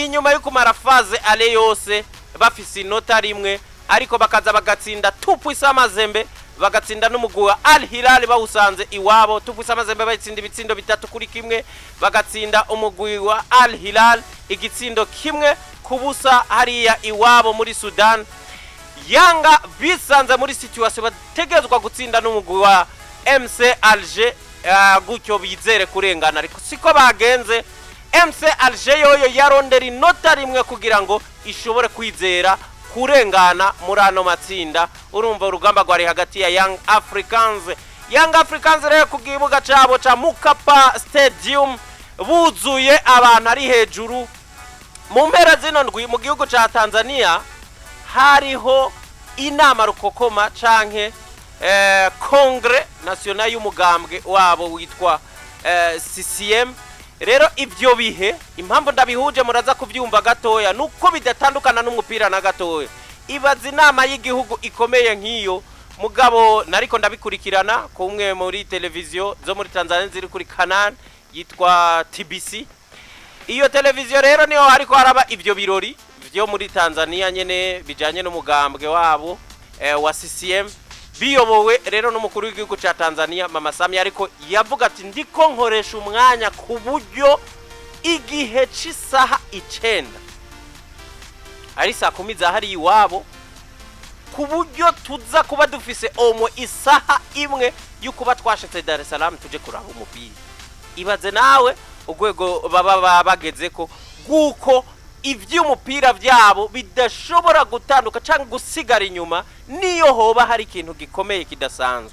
Inyuma yo kumara phase aller yose bafise inota rimwe, ariko bakaza bagatsinda Tout-Puissant Mazembe, bagatsinda n'umugwi wa Al Hilal bawusanze iwabo. Tout-Puissant Mazembe bayitsinda ibitsindo 3-1, bagatsinda umugwi wa Al Hilal igitsindo 1-0 hariya iwabo muri Sudan. Yanga bisanze muri situation bategezwa gutsinda n'umugwi wa MC Alger, gutyo bizere kurengana, ariko siko bagenze. MC Alger yoyo yarondera inota rimwe kugira ngo ishobore kwizera kurengana muri ano matsinda. Urumva urugamba rwari hagati ya Young Africans. Young Africans rero ku kibuga cabo ca Mkapa Stadium buzuye, abantu ari hejuru. Mu mpera zino ndwi mu gihugu ca Tanzania hariho inama rukokoma canke congrès national y'umugambwe wabo witwa CCM. Rero ivyo bihe, impamvu ndabihuje muraza kuvyumva gatoya, nuko bidatandukana n'umupira na gatoya. Ibaza inama y'igihugu ikomeye nk'iyo. Mugabo nariko ndabikurikirana kumwe muri televiziyo zo muri Tanzania ziri kuri canal yitwa TBC. Iyo televiziyo rero niho hariko haraba ivyo birori vyo muri Tanzania nyene bijanye n'umugambwe wabo wa CCM, biyobowe rero n'umukuru w'igihugu ca Tanzania, Mama Samia. Ariko yavuga ati: "Ndiko nkoresha umwanya ku buryo igihe c'isaha 9, ari saa 10 za hariya iwabo, ku buryo tuza kuba dufise omwe isaha imwe y'ukuba twashitse Dar es Salaam tuje kuraba umupira." Ibaze nawe urwego baba bageze ko guko ivy'umupira vyabo bidashobora gutanduka cyangwa gusigara inyuma niyo hoba hari ikintu gikomeye kidasanzwe.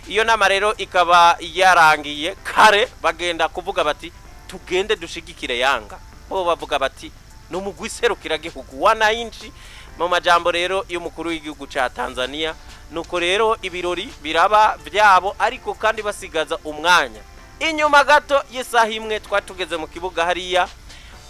Iyo nama rero ikaba yarangiye kare, bagenda kuvuga bati: "Tugende dushigikire Yanga." Bo bavuga bati: "Ni umugwi serukiragihugu wananchi," mu majambo rero y'umukuru w'igihugu ca Tanzania. Nuko rero ibirori biraba vyabo, ariko kandi basigaza umwanya. Inyuma gato y'isaha imwe twari tugeze mu kibuga hariya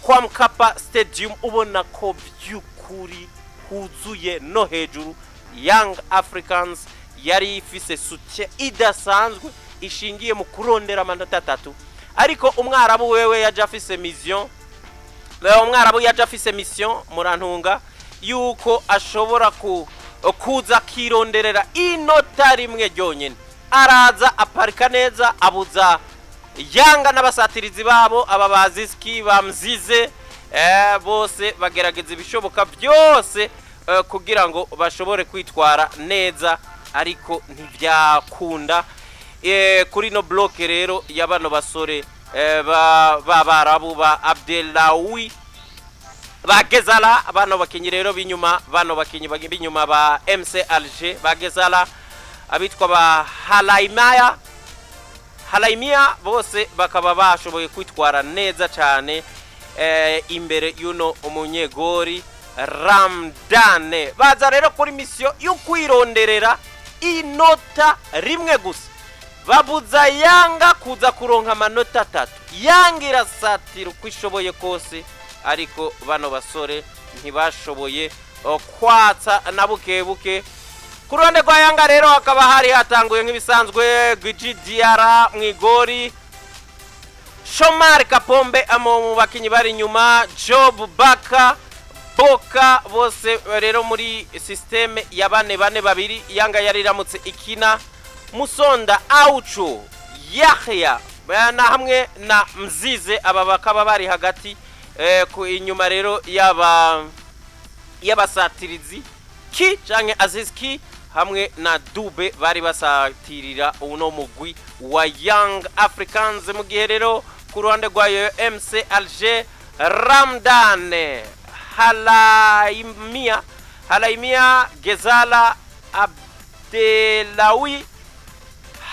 kwa Mkapa Stadium, ubona ko by'ukuri huzuye no hejuru. Young Africans yari ifise soutien idasanzwe ishingiye mu kurondera amanota atatu, ariko umwarabu wewe yaje afise mission. Umwarabu yaje afise mission, murantunga, yuko ashobora kuza akironderera inota rimwe ryonyine. Araza aparika neza, abuza Yanga n'abasatirizi babo aba baziski bamzize, bose bagerageza ibishoboka byose kugira ngo bashobore kwitwara neza, ariko ntibyakunda kuri no bloc rero ya bano basore b'Abarabu ba Abdelawi ba Gezala. Bano bakinyi rero b'inyuma, bano bakinyi b'inyuma ba MC Alger, ba Gezala, abitwa ba Halaimaya Halaimia, bose bakaba bashoboye kwitwara neza cyane imbere y'uno umunyegori Ramdane. Baza rero kuri mission yo kwironderera inota rimwe gusa, babuza Yanga kuza kuronka amanota atatu. Yanga irasatira uko ishoboye kose, ariko bano basore ntibashoboye kwatsa na buke buke. Ku ruhande rwa Yanga rero hakaba hari hatanguye nk'ibisanzwe Djigui Diarra mu igori, Shomari Kapombe mu bakinyi bari inyuma, Job Baka Boka, bose rero muri système ya 4-4-2 Yanga yari iramutse ikina. Musonda, Aucho, Yahya na hamwe na Mzize, aba bakaba bari hagati ku inyuma rero yaba y'abasatirizi ki canke Aziz Ki hamwe na Dube bari basatirira uno mugwi wa Young Africans. Mu gihe rero ku ruhande rwayo MC Alger, Ramdane, Halaimia, Gezala, Abdelawi,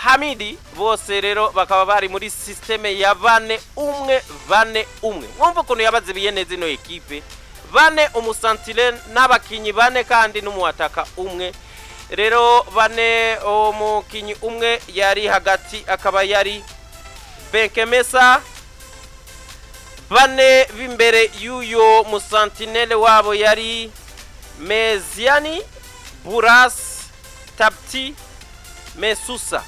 Hamidi, bose rero bakaba bari muri système ya 4-1-4-1. Mwumva ukuntu yabazibiye neza ino ekipe: bane, umusantire n'abakinyi bane kandi n'umuwataka umwe. Rero bane, umukinyi umwe yari hagati akaba yari Benkemesa. Bane b'imbere y'uyo musantinele wabo yari Meziani, Buras, Tabti, Mesusa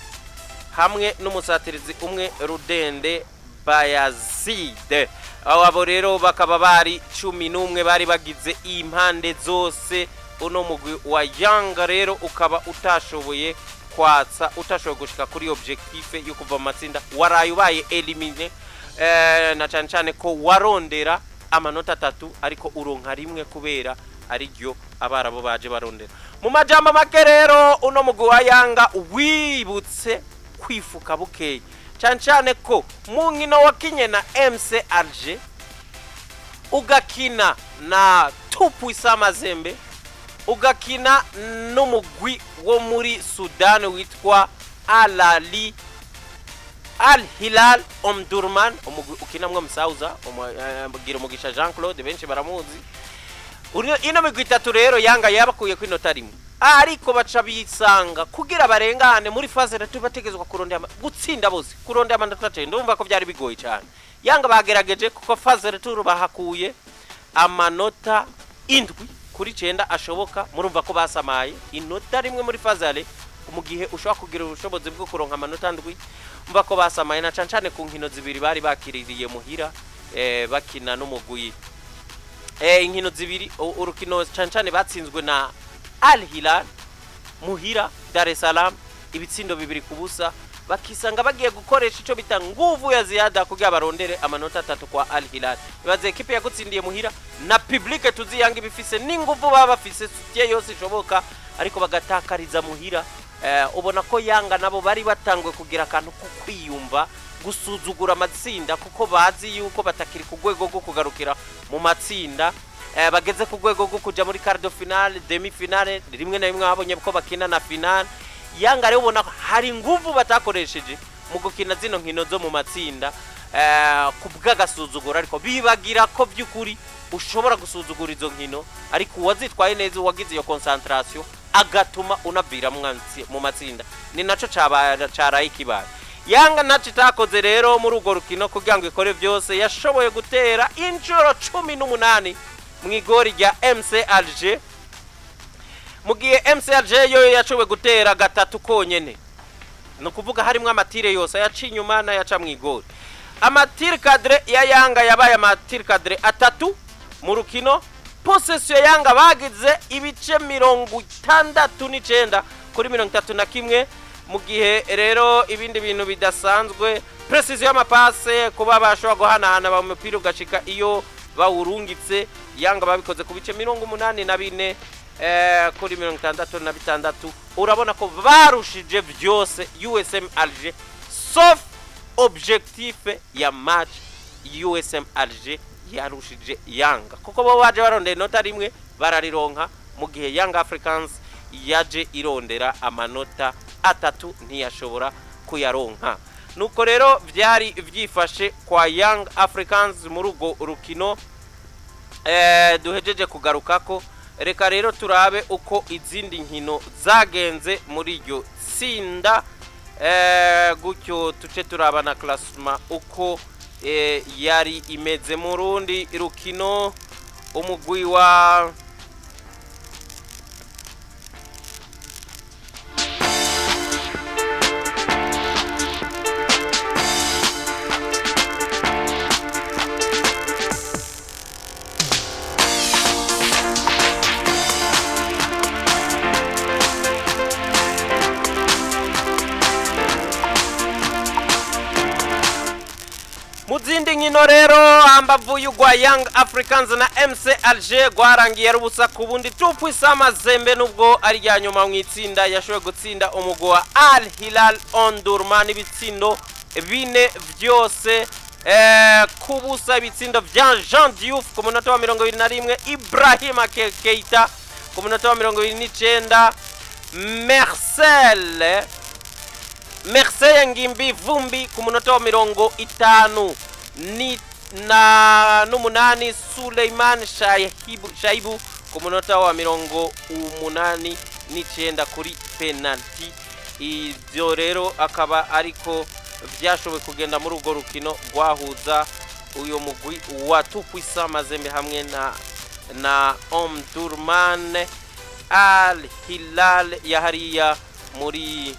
hamwe n'umusatirizi umwe Rudende. Bayazid. Abo rero bakaba bari 11 bari bagize impande zose. Uno mugwi wa Yanga rero ukaba utashoboye kwatsa, utashoboye gushika kuri objectif yo kuva mu matsinda, waraye ubaye éliminé, na cyane cyane ko warondera amanota 3 ariko uronka rimwe kubera ariryo Abarabo baje barondera. Mu majambo make rero, uno mugwi wa Yanga wibutse kwifuka bukeye, cyane cyane ko mu nkino wakinye na MC Alger, ugakina na Tupuisa Mazembe, ugakina n'umugwi wo muri Sudani witwa Alali Al Hilal Omdurman, umugwi ukinamwo Musauza Gira Umugisha Jean Claude, benshi baramuzi. Ino migwi itatu rero Yanga yabakuye ku inota rimwe, ariko baca bisanga kugira barengane muri phase retour bategezwa kurondera gutsinda bose, kurondera amanota 9. Ndumva ko byari bigoye cyane. Yanga bagerageje, kuko phase retour bahakuye amanota 7 kuri 9 ashoboka. Murumva ko basamaye inota rimwe muri phase aller, mu gihe ushobora kugira ubushobozi bwo kuronka amanota 7. Mva ko basamaye na cane cane ku nkino zibiri bari bakiririye muhira, bakina n'umugwi, inkino zibiri, urukino cane cane batsinzwe na Al Hilal muhira Dar es Salaam ibitsindo 2-0, bakisanga bagiye gukoresha ico bita nguvu ya ziada kugira barondere amanota 3 kwa Al Hilal. Ibaze ekipe yagutsindiye muhira na public tuzi Yanga ibifise n'inguvu, baba bafise soutien yose ishoboka, ariko bagatakariza muhira. Ubona ko Yanga nabo bari batangwe kugira akantu ko kwiyumva, gusuzugura amatsinda, kuko bazi yuko batakiri ku rwego rwo kugarukira mu matsinda, bageze ku rwego rwo kuja muri quart de finale, demi finale, rimwe na rimwe babonye ko bakina na finale. Yanga rero ubona ko hari inguvu batakoresheje mu gukina zino nkino zo mu matsinda, ku bw'agasuzuguro, ariko bibagira ko by'ukuri ushobora gusuzugura izo nkino, ariko uwazitwaye neza, uwagize iyo concentration, agatuma unavira mu matsinda. Ni naco caraye kibaye. Yanga ntacyo itakoze rero muri urwo rukino kugira ngo ikore byose. Yashoboye gutera inshuro 18 mu igori rya MC Alger, mu gihe MC Alger yo yashoboye gutera gatatu konyene. Ni ukuvuga harimo ama tirs yose, ayaca inyuma n'ayaca mu igori. Ama tirs cadrés ya Yanga yabaye ama tirs cadrés 3 mu rukino. Possession Yanga bagize ibice 69 kuri 31. Mu gihe rero ibindi bintu bidasanzwe, précision y'ama passes, kuba bashobora guhanahana ba umupira ugashika iyo bawurungitse, Yanga babikoze ku bice 84 kuri 66. Urabona ko barushije byose USM Alger, sauf objectif ya match. USM Alger yarushije Yanga kuko bo baje barondera inota rimwe bararironka, mu gihe Young Africans yaje irondera amanota 3 ntiyashobora kuyaronka. Nuko rero byari byifashe kwa Young Africans muri urwo rukino duhejeje kugarukako. Reka rero turabe uko izindi nkino zagenze muri iryo tsinda, gutyo tuce turaba na classement uko yari imeze. Mu rundi rukino, umugwi wa Mu zindi nkino rero, hambavu y'urwa Young Africans na MC Alger rwarangiye ari 0-0, Tupuisa Mazembe, nubwo ari rya nyuma mu itsinda, yashoboye gutsinda umugwi wa Al Hilal Omdurman ibitsindo 4 byose ku busa. Ibitsindo vya Jean Diouf ku munota wa 21, Ibrahima Keita ku munota wa 29, Marcel Ngimbi Vumbi ku munota wa 58, Suleiman Shaibu ku munota wa 89 kuri penalty. Ibyo rero akaba ariko byashoboye kugenda muri urwo rukino rwahuza uyu mugwi wa Tupuisa Mazembe hamwe na Omdurman Al Hilal ya hariya muri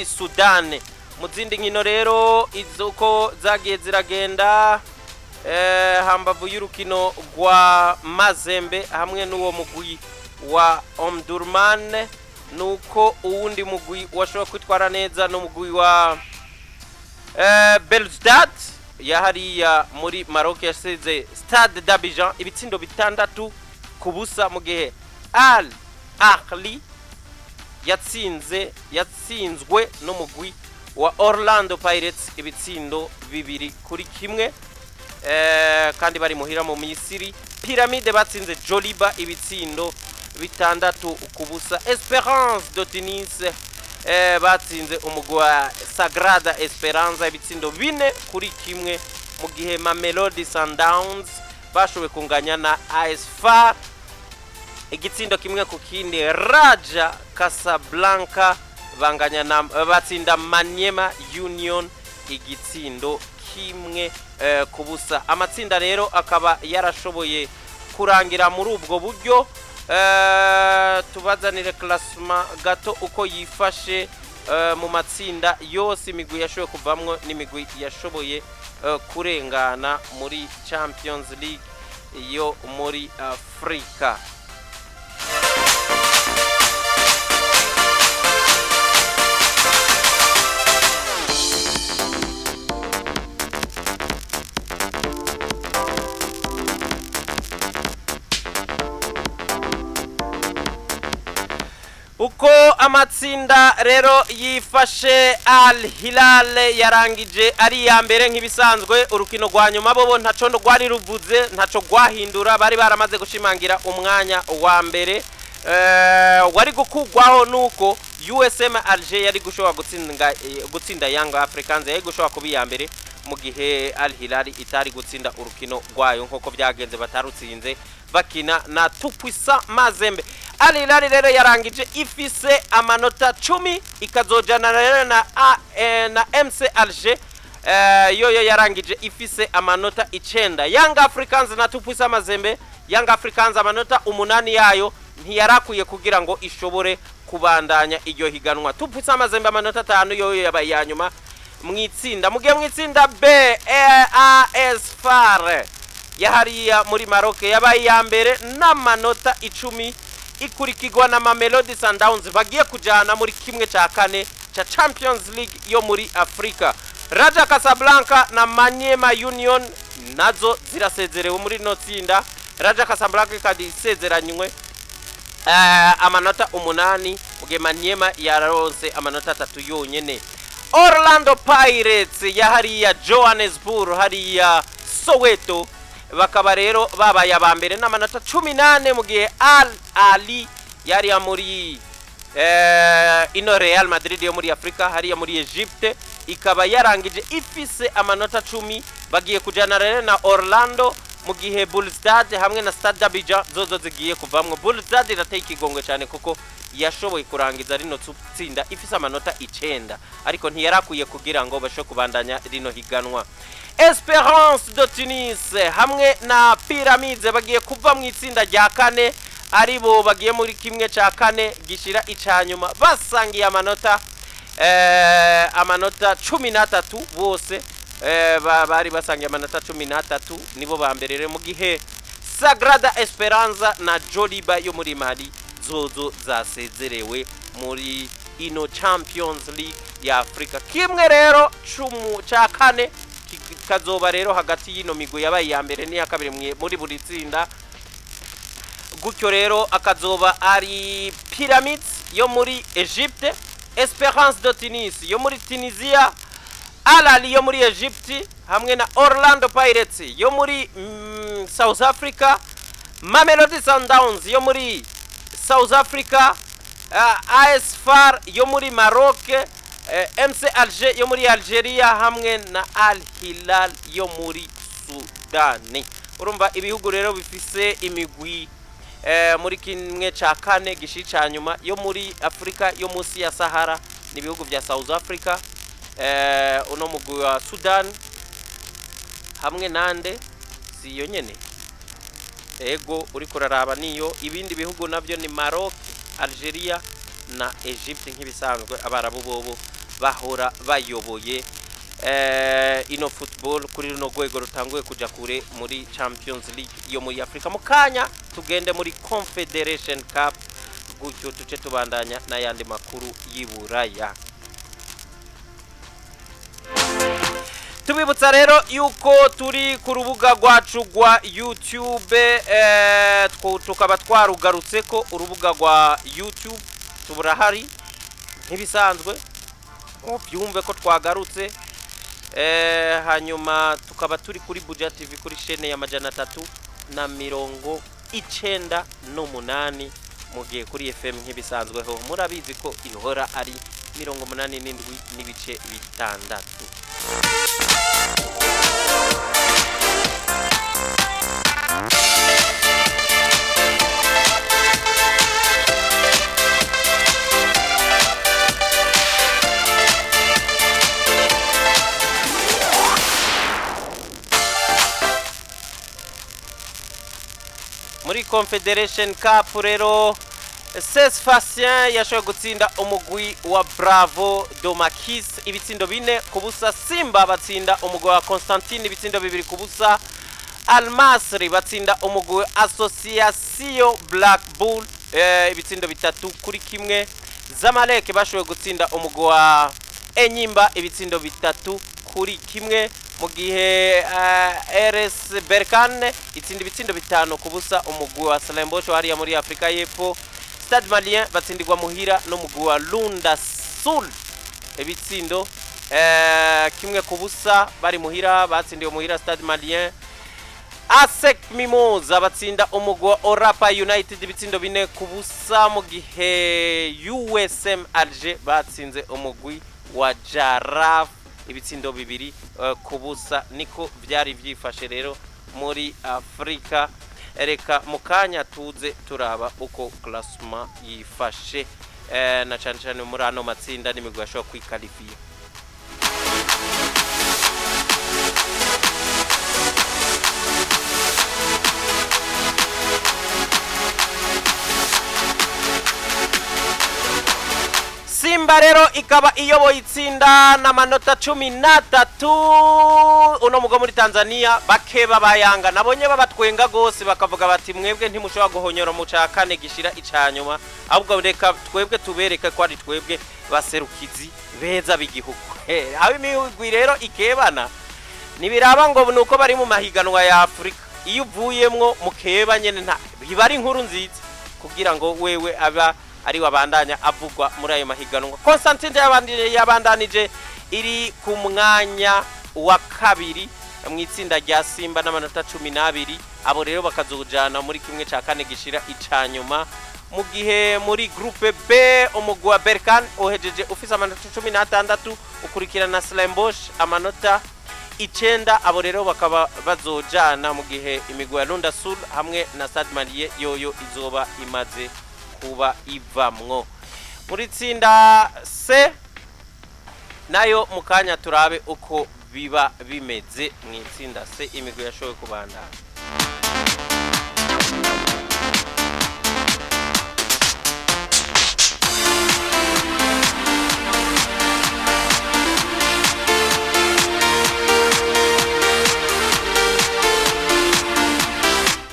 Sudani. Mu zindi nkino rero, izo uko zagiye ziragenda, hambavu y'urukino rwa Mazembe hamwe n'uwo mugwi wa Omdurman, nuko uwundi mugwi washobora kwitwara neza n'umugwi wa Belouizdad ya hariya muri Maroc, yasize Stade d'Abidjan ibitsindo 6-0, mu gihe Al Ahly yatsinzwe n'umugwi wa Orlando Pirates ibitsindo 2-1, kandi bari muhira mu Misiri. Pyramide batsinze Joliba ibitsindo 6-0. Esperance de Tunis batsinze umugwi wa Sagrada Esperanza ibitsindo 4-1, mu gihe Mamelodi Sundowns bashoboye kunganya na AS FAR igitsindo 1-1. Raja Casablanca banganya na batsinda Maniema Union igitsindo 1-0. Amatsinda rero akaba yarashoboye kurangira muri ubwo buryo. Tubazanire classement gato uko yifashe mu matsinda yose, imigwi yashoboye kuvamwo n'imigwi yashoboye kurengana muri Champions League yo muri Afrika. Uko amatsinda rero yifashe, Al Hilal yarangije ari iya mbere nk'ibisanzwe. Urukino rwa nyuma bobo ntaco rwari ruvuze, ntaco rwahindura, bari baramaze gushimangira umwanya wa mbere. Wari gukugwaho nuko USM Alger yari gushobora gutsinda Young Africans, yari gushobora kuba iya mbere mu gihe Al Hilal itari gutsinda urukino rwayo, nk'uko byagenze batarutsinze bakina na Tout-Puissant Mazembe. Al Hilal rero yarangije ifise amanota 10, ikazojana rero na MC Alger, yoyo yarangije ifise amanota 9. Young Africans na Tout-Puissant Mazembe, Young Africans amanota 8 yayo ntiyarakwiye kugira ngo ishobore kubandanya iryo higanwa. Tout-Puissant Mazembe amanota 5, yoyo yabaye iya nyuma mu itsinda. Mugihe mu itsinda B, AS FAR ya hariya muri Maroc yabaye iya mbere n'amanota 10, ikurikirwa na Mamelodi Sundowns, bagiye kujana muri kimwe cya kane cha Champions League yo muri Afrika. Raja Casablanca na Maniema Union nazo zirasezerewe muri rino tsinda. Raja Casablanca ikaba isezeranywe amanota 8, mu gihe Maniema yaronse amanota 3 yonyene. Orlando Pirates ya hariya Johannesburg, hariya Soweto, bakaba rero babaye aba mbere n'amanota 18, mu gihe Al Ahly yariya muri ino Real Madrid yo muri Afrika, hariya muri Egypte, ikaba yarangije ifise amanota 10, bagiye kujana rero na Orlando, mu gihe Belouizdad hamwe na Stade d'Abidjan zozo zigiye kuvamwo. Belouizdad irateye ikigongwe cyane kuko yashoboye kurangiza rino tsinda ifise amanota 9, ariko ntiyarakwiye kugira ngo bashobore kubandanya rino higanwa. Esperance de Tunis hamwe na Pyramids bagiye kuva mu itsinda rya kane, aribo bagiye muri kimwe cya kane gishira icanyuma, basangiye amanota 13 bose. Bari basangiye amanota 13, nibo ba mbere rero, mu gihe Sagrada Esperanza na Joliba yo muri Mali zozo zasezerewe muri ino Champions League ya Afrika. Kimwe rero cumu cya kane kazoba rero hagati y'ino migwi yabaye iya mbere n'iya kabiri muri buri tsinda. Gutyo rero akazoba ari Pyramids yo muri Egypte, Esperance de Tunis yo muri Tunisia, Al Ahly yo muri Egypte hamwe na Orlando Pirates yo muri South Africa, Mamelodi Sundowns yo muri South Africa, AS FAR yo muri Maroc, MC Alger yo muri Algeria hamwe na Al Hilal yo muri Sudani. Urumva ibihugu rero bifise imigwi muri kimwe ca kane gishi ca nyuma yo muri Afrika yo munsi ya Sahara ni ibihugu vya South Africa, uno mugwi wa Sudan hamwe nande, si iyo nyene? Ego, uriko uraraba niyo. Ibindi bihugu navyo ni Maroc, Algeria na Egypte nk'ibisanzwe. Abarabu bobo Bahora bayoboye ino football kuri runo rwego rutanguye kuja kure muri Champions League yo muri Afrika. Mu kanya tugende muri Confederation Cup, gutyo tuce tubandanya n'ayandi makuru y'iburaya. Tubibutsa rero yuko turi ku rubuga rwacu rwa YouTube, tukaba twarugarutse ko urubuga rwa YouTube turahari nk'ibisanzwe, byumve ko twagarutse. Hanyuma tukaba turi kuri Buja TV kuri shene ya 398, mu gihe kuri FM nk'ibisanzweho murabizi ko ihora ari 87.6. Muri Confederation Cup rero, Ses Facien yashoboye gutsinda umugwi wa Bravo Domakis ibitsindo 4-0. Simba batsinda umugwi wa Constantine ibitsindo 2-0. Almasri batsinda umugwi wa Association Black Bull ibitsindo 3-1. Zamalek bashoboye gutsinda umugwi wa Enyimba ibitsindo 3-1, mu gihe RS Berkane itsinda ibitsindo 5-0 umugwi wa Stellenbosch hariya muri Afrika y'Epfo. Stade Malien batsindirwa muhira n'umugwi wa Lunda Sul ibitsindo 1-0, bari muhira, batsindiwe muhira Stade Malien. ASEC Mimosa batsinda umugwi wa Orapa United ibitsindo 4-0, mu gihe USM Alger batsinze umugwi wa Jaraf ibitsindo 2-0. Niko vyari vyifashe rero muri Afrika. Reka mu kanya tuze turaba uko classement yifashe, na cane cane muri ano matsinda n'imigwi yashobora kwikalifiya. Simba rero ikaba iyoboye itsinda n'amanota 13. Uno mugo muri Tanzania bakeba bayanga nabonye babatwenga gose, bakavuga bati mwebwe ntimushobora guhonyora mu ca kane gishira icanyuma, ahubwo reka twebwe tubereke ko ari twebwe baserukizi beza b'igihugu. Aho imigwi rero ikebana ntibiraba ngo nuko bari mu mahiganwa ya Afurika, iyo uvuyemwo mukeba nyene nta biba ari inkuru nziza kugira ngo wewe aba ari wabandanya avugwa muri ayo mahiganwa. Constantine yabandanije iri ku mwanya wa kabiri mu itsinda rya Simba n'amanota 12. Abo rero bakazojana muri kimwe ca kane gishira icanyuma, mu gihe muri groupe B umugwi wa Berkane uhejeje ufise amanota 16, ukurikirana Stellenbosch amanota 9. Abo rero bakaba bazojana, mu gihe imigwi ya Lunda Sul hamwe na Stade Malien yoyo izoba imaze kuba ivamwo. Muri tsinda C nayo mu kanya turabe uko biba bimeze mu itsinda C, imigwi yashoboye kubandana.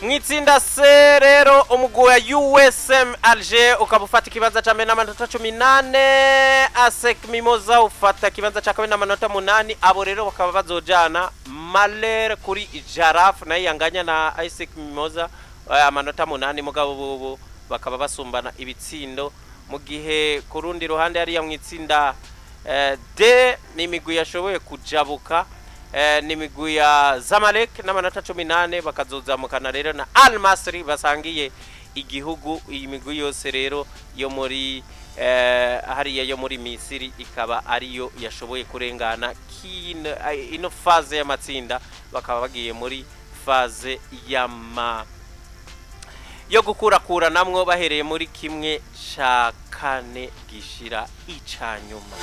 Mu itsinda C rero, umugwi wa USM Alger ukaba ufata ikibanza ca mbere n'amanota 18, ASEC Mimosa ufata ikibanza ca kabiri n'amanota 8. Abo rero bakaba bazojana Maler kuri Jaraf, nayo yanganya na ASEC Mimosa amanota 8, mugabo bobo bakaba basumbana ibitsindo. Mu gihe ku rundi ruhande hariya mu itsinda D ni imigwi yashoboye kujabuka, ni imigwi ya Zamalek n'amanota 18, bakazozamukana rero na Al Masry basangiye igihugu. Iyi migwi yose rero yo muri hariya yo muri Misiri ikaba ariyo yashoboye kurengana ino phase y'amatsinda, bakaba bagiye muri phase y'ama yo gukurakuranamwo bahereye muri kimwe ca kane gishira icanyuma.